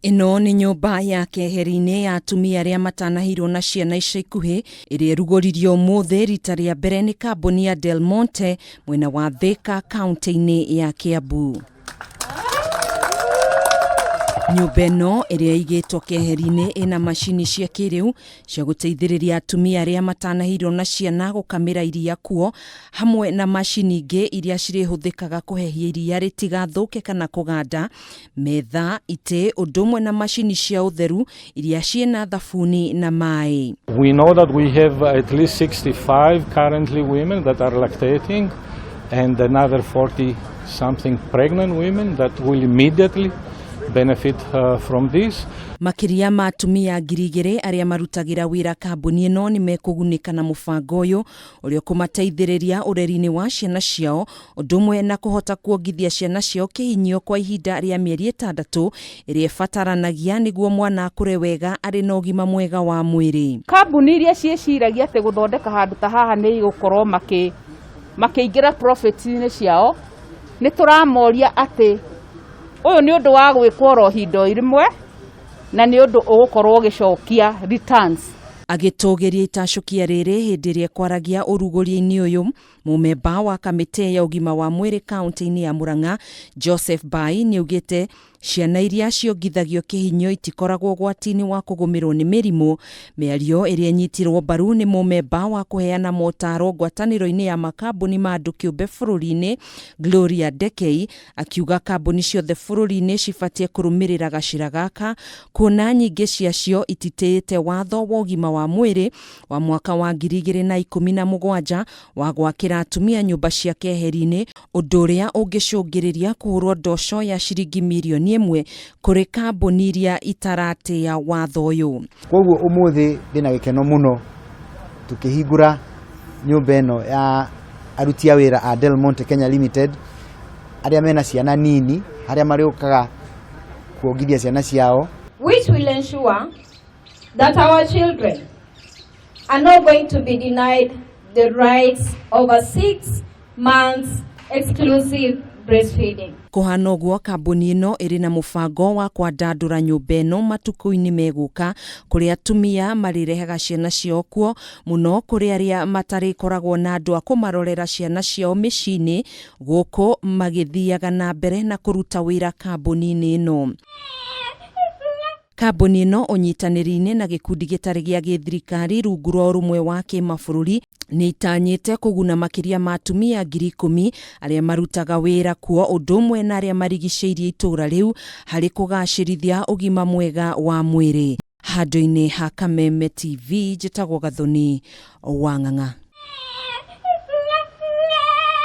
Ĩno nĩ nyũmba ya keheri-inĩ ya atumia arĩa matanahĩirwo na ciana ica ikuhĩ ĩrĩa ĩrugũririo ũmũthĩ rita rĩa mbere nĩ kambuni ya Del Monte mwena wa Thika kaunti-inĩ ya Kiambu. Nyũmba ĩno ĩrĩa ĩigĩtwo keheri-inĩ ĩna macini cia kĩrĩu cia gũteithĩrĩria atumia arĩa matanahĩirwo na ciana gũkamĩra iria kuo hamwe na macini ingĩ iria cirĩhũthĩkaga kũhehia iria rĩtigathũke kana kũganda, metha, itĩ ũndũ ũmwe na macini cia ũtheru iria ciĩna thabuni na maĩ. We know that we have at least 65 currently women that are lactating and another 40 something pregnant women that will immediately benefit from this. Makĩria ma atumia 2000 arĩa marutagĩra wĩra kambuni ĩno nĩ mekũgunĩka na mũbango ũyũ ũrĩa ũkũmateithĩrĩria ũreri-inĩ wa ciana ciao ũndũ ũmwe na kũhota kuongithia ciana ciao kĩhinyio kwa ihinda rĩa mĩeri 6 ĩrĩa ĩbataranagia nĩguo mwana akũre wega arĩ na ũgima mwega wa mwĩrĩ. Kambuni iria ciĩciragia atĩ gũthondeka handũ ta haha nĩ igũkorwo makĩingĩra profit-inĩ ciao, nĩ tũramoria atĩ ũyũ nĩ ũndũ wa gwĩkwo oro ihinda o rĩmwe na nĩ ũndũ ũgũkorwo ũgĩcokia returns. Agĩtũgĩria itacũkia rĩrĩ hĩndĩ ĩrĩa kwaragia ũrugũria-inĩ ũyũ, mũmemba wa kamĩtĩ ya ũgima wa mwĩrĩ kaunti-inĩ ya Murang'a Joseph Bai nĩaugĩte ciana iria ciongithagio kĩhinyio itikoragwo ũgwati-inĩ wa kũgũmĩrwo nĩ mĩrimũ. Mĩario ĩrĩa ĩnyitirwo mbaru nĩ mũmemba wa kũheana motaro ngwatanĩro-inĩ ya makambuni ma andũ kĩũmbe bũrũri-inĩ Gloria Ndekei akiuga kambuni ciothe bũrũri-inĩ cibatie kũrũmĩrĩra gacĩra gaka kuona nyingĩ ciacio ititĩĩte watho wa ũgima wa mwĩrĩ wa mwaka wa 2017 wa gwakĩra atumia nyũmba cia keheri-inĩ ũndũ ũrĩa ũngĩcũngĩrĩria kũhũrwo ndoco ya ciringi mirioni 1 kũrĩ kambuni iria itaratĩĩa watho ũyũ. Koguo ũmũthĩ ndĩna gĩkeno mũno tũkĩhingũra nyũmba ĩno ya aruti a wĩra a Del Monte Kenya Limited arĩa mena ciana nini harĩa marĩũkaga kuongithia ciana ciao, which will ensure that our children are not going to be denied the rights of a 6 months exclusive breastfeeding. Kũhana ũguo kambuni ĩno ĩrĩ na mũbango wa kwandandũra nyũmba ĩno matukũ-inĩ megũka kũrĩa atumia marĩrehaga ciana ciao kuo mũno kũrĩ arĩa matarĩkoragwo na andũ a kũmarorera ciana ciao mĩciĩ-inĩ gũkũ magĩthiaga na mbere na kũruta wĩra kambuni-inĩ ĩno. Kambuni ĩno ũnyitanĩri-inĩ na gĩkundi gĩtarĩ gĩa gĩthirikari rungu rwa ũrũmwe wa kĩmabũrũri nĩ itanyĩte kũguna makĩria ma atumia 10,000 arĩa marutaga wĩra kuo ũndũ ũmwe na arĩa marigicĩirie itũũra rĩu harĩ kũgacĩrithia ũgima mwega wa mwĩrĩ. Handũ-inĩ ha Kameme TV njĩtagwo Gathoni wa Ng'ang'a.